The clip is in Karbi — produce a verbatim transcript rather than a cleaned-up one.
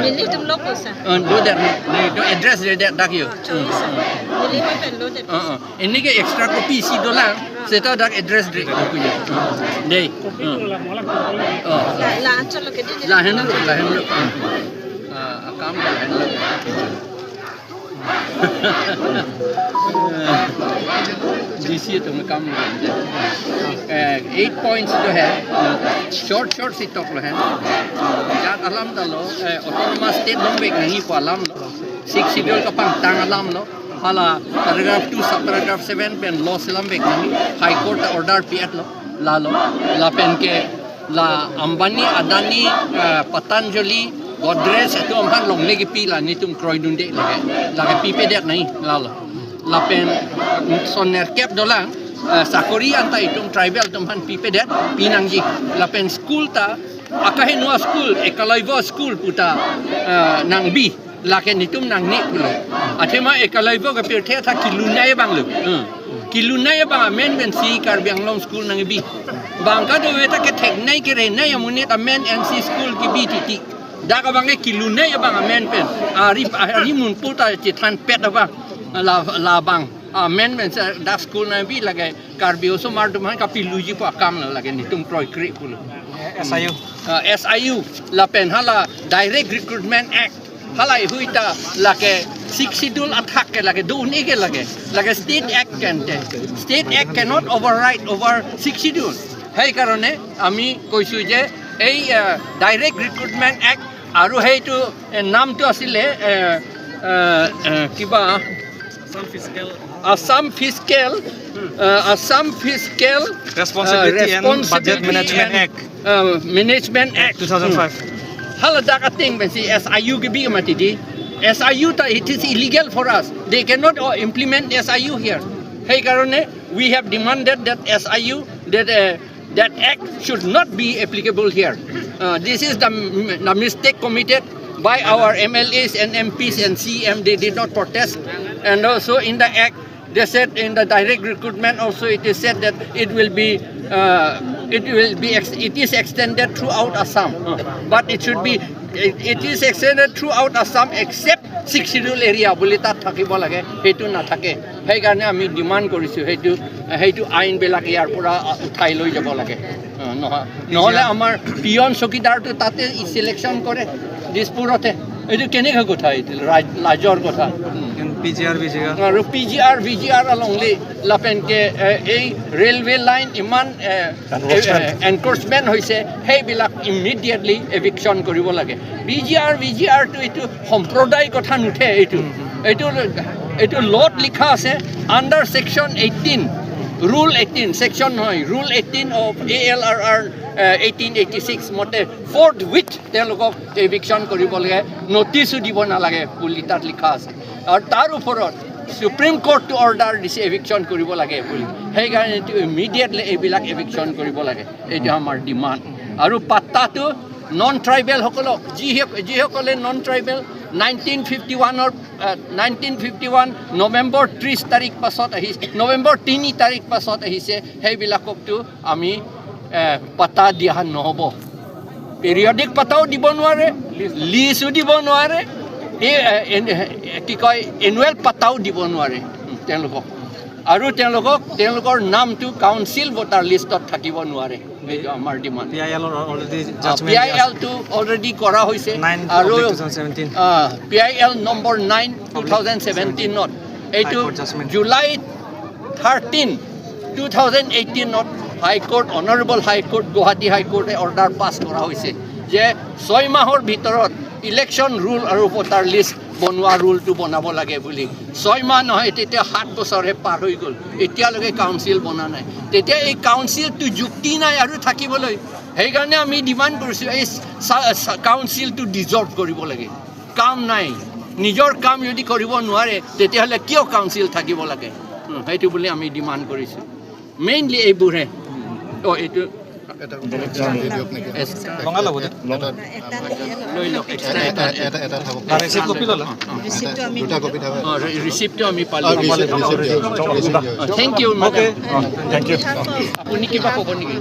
Nelitum lo po sir. Oh, lo det, ne, ne, to address de det dak yo. Choi sir. Neli hoi pen lo det. Oh, oh. Ini ke extra copy isi dolang, seta dak address de ko yo. Dei. Oh. Oh. La, la anchot lo ke di. Lahenlo, lahenlo. Ah, akam lahenlo. D C atum akam lo. Eh, eight points lo he. Short, short si tok lo he. Jat alam ta lo, eh, autonomous state longvek nangji pu alam lo. Sixth Schedule kapangtang alam lo. Hala paragraph two, subparagraph seven pen law selamvek nangji. High Court ta order pi-et lo. Lalo. Lapen ke la Ambani, Adani, eh, Patanjali, Godrej atum aphan longle kepi la nelitum kroidunde lake. Lake pipedet nangji lalo. Lapen, mm, sonerkep dolang, eh, sakori anta itum tribal atum aphan pipedet, pinangji. Lapen school ta, akaheno a-school, Eklavya school pu ta, eh, nangbi. Lake nelitum nangne pulo. Athema Eklavya ke pirthe ta kelunei abang lo. Hmm. Kelunei abang amen pensi Karbi Anglong school nangbi. Bang kadokave ta ketheknei kerenei amonit amen pensi school kebi titi. Dak abang ke kelunei abang amen pen. Ari, ari munpu ta chethanpet abang. La, labang. Amen pensi dak school nangbi lake Karbi osomar atum aphan kapiluji pu akam lo lake nelitum kroikre pulo. Eh, S I U. Ah, S I U lapen hala direct Recruitment Act. Hala ihui ta lake Sixth Schedule athak ke lake do-un-e ke lake. Lake State Act kente. State Act cannot override over Sixth Schedule. Hei karone ami koisu je ei, eh, Direct Recruitment Act aru heitu, eh, nam tu asile, eh, eh, eh, kiba Assam Fiscal. Assam Fiscal, uh, Assam Fiscal, uh, Responsibility and Budget Responsibility Management and, Act. Uh, Management Act. Two thousand five. Hmm. Hala dak ating pensi S I U kebi mati di. S I U ta, it is illegal for us. They cannot, uh, implement S I U here. Hei karone, we have demanded that S I U, that, uh, that act should not be applicable here. Uh, this is the, the mistake committed by our M L As and M Ps and C M. They did not protest. And also in the act, they said in the direct recruitment also it is said that it will be, uh, it will be ex-, it is extended throughout Assam. Uh, but it should be, it, it is extended throughout Assam except Sixth Schedule area বুলি তাত থাকিব লাগে, সেইটো নাথাকে। সেইকাৰণে আমি ডিমাণ্ড কৰিছোঁ সেইটো, সেইটো আইনবিলাক ইয়াৰ পৰা উঠাই লৈ যাব লাগে। অ, নহয়, নহ'লে আমাৰ পিয়ন চকীদাৰটো তাতে চিলেকশ্যন কৰে দিছপুৰতে। এইটো কেনেকুৱা কথা? এইটো লাজ-, লাজৰ কথা। উম। পি জি আৰ, ভি জি আৰ। আৰু পি জি আৰ, ভি জি আৰ along-li lapen ke, এ, এই ৰেলৱে লাইন ইমান, এ, এনক্ৰচমেণ্ট। এ, এ, এনক্ৰচমেণ্ট হৈছে, সেইবিলাক ইমিডিয়েটলি এভিকশ্যন কৰিব লাগে। পি জি আৰ, ভি জি আৰটো এইটো সম্প্ৰদায় কথা নুঠে এইটো। হুম, হুম। এইটো, এইটো লত লিখা আছে, under section eighteen, rule eighteen, section নহয়, rule eighteen of A L R R, A, eighteen eighty six মতে forthwith তেওঁলোকক এভিকশ্যন কৰিব লাগে, নটিচো দিব নালাগে বুলি তাত লিখা আছে। আৰু তাৰ ওপৰত ছুপ্ৰিম কোৰ্টটো অৰ্ডাৰ দিছে এভিকশ্যন কৰিব লাগে বুলি। সেইকাৰণে এইটো ইমিডিয়েটলি এইবিলাক এভিকশ্যন কৰিব লাগে, এইটো আমাৰ ডিমাণ্ড। আৰু পাট্টাটো নন ট্ৰাইবেলসকলক, যি, যিসকলে নন ট্ৰাইবেল নাইনটিন ফিফটি ওৱানৰ, আহ, নাইনটিন ফিফটি ওৱান নৱেম্বৰ ত্ৰিছ তাৰিখ পাছত আহিছে, নৱেম্বৰ তিনি তাৰিখ পাছত আহিছে, সেইবিলাককতো আমি, এ, পাট্টা দিয়া নহ'ব। পিৰিয়ডিক পাট্টাও দিব নোৱাৰে, লিজো দিব নোৱাৰে, এই, এ, এন-, এ, কি কয়, এনুৱেল পাট্টাও দিব নোৱাৰে, উম, তেওঁলোকক। আৰু তেওঁলোকক, তেওঁলোকৰ নামটো কাউন্সিল ভোটাৰ লিষ্টত থাকিব নোৱাৰে। এইটো আমাৰ ডিমাণ্ড। পি আই এল ৰ অলৰেডি আ, জাজমেণ্ট পি আই এল টো অলৰেডি কৰা হৈছে। নাইন আৰু, পাব্লিক টু থাউজেণ্ড ছেভেণ্টিন। আ, P I L number nine two thousand ছেভেণ্টিনত এইটো high court judgement. July thirteen, two thousand এইটিনত high court, honourable high court, Guwahati high কোৰ্টে অৰ্ডাৰ পাছ কৰা হৈছে যে ছয় মাহৰ ভিতৰত ইলেকশ্যন ৰুল আৰু ভোটাৰ লিষ্ট বনোৱা ৰুলটো বনাব লাগে বুলি। ছয় মাহ নহয়, তেতিয়া সাত বছৰহে পাৰ হৈ গ'ল, এতিয়ালৈকে কাউন্সিল বনা নাই। তেতিয়া এই কাউন্সিলটো যুক্তি নাই আৰু থাকিবলৈ। সেইকাৰণে আমি ডিমাণ্ড কৰিছোঁ এই চা-, চা-, কাউন্সিলটো ডিজলভ কৰিব লাগে। কাম নাই, নিজৰ কাম যদি কৰিব নোৱাৰে, তেতিয়াহ'লে কিয় কাউন্সিল থাকিব লাগে? উম, সেইটো বুলি আমি ডিমাণ্ড কৰিছোঁ। মেইনলি এইবোৰহে। অ, এইটো এটা বেলেগ চাম দি দিয়ক নেকি? এছ, ৰঙা ল'ব দে। এটা, লৈ লওক, এক্সট্ৰা এটা, এটা। এটা, এটা থাকক। আৰু ৰিচিপ্ট কপি ল'লে? অ, ৰি-, ৰিচিপ্টটো আমি পালোঁ। অ, ৰিচিপ্ট, ৰিচিপ্ট দিয়ক। ৰিচিপ্ট দিয়ক। অ, থেংক ইউ, মেডাম। অ'কে। অ, থেংক ইউ। আপুনি কিবা ক'ব নেকি?